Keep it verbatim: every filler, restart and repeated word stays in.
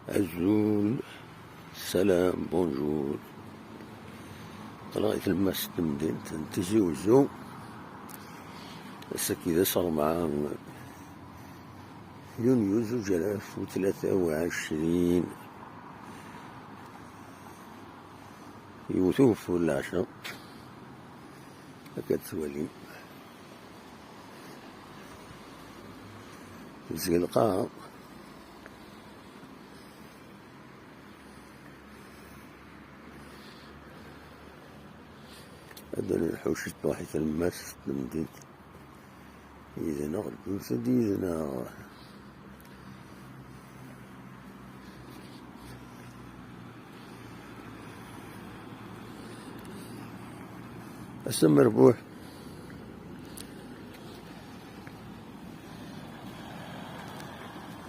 Azul, salam, bonjour. Aql-aɣ i tlemmast n temdint n Tizi Uzzu. Ass-agi d ass ṛebɛa yunyu zuǧ alaf u tlata u ɛecrin. Yewwet ugeffur n leɛca. Akka d-twalim. Tezga lqaɛa. Ad d-nḥuc ṭṭuḥ i tlemmast n temdint. Yid-neɣ, ddumt-d yid-neɣ. Ass amerbuḥ.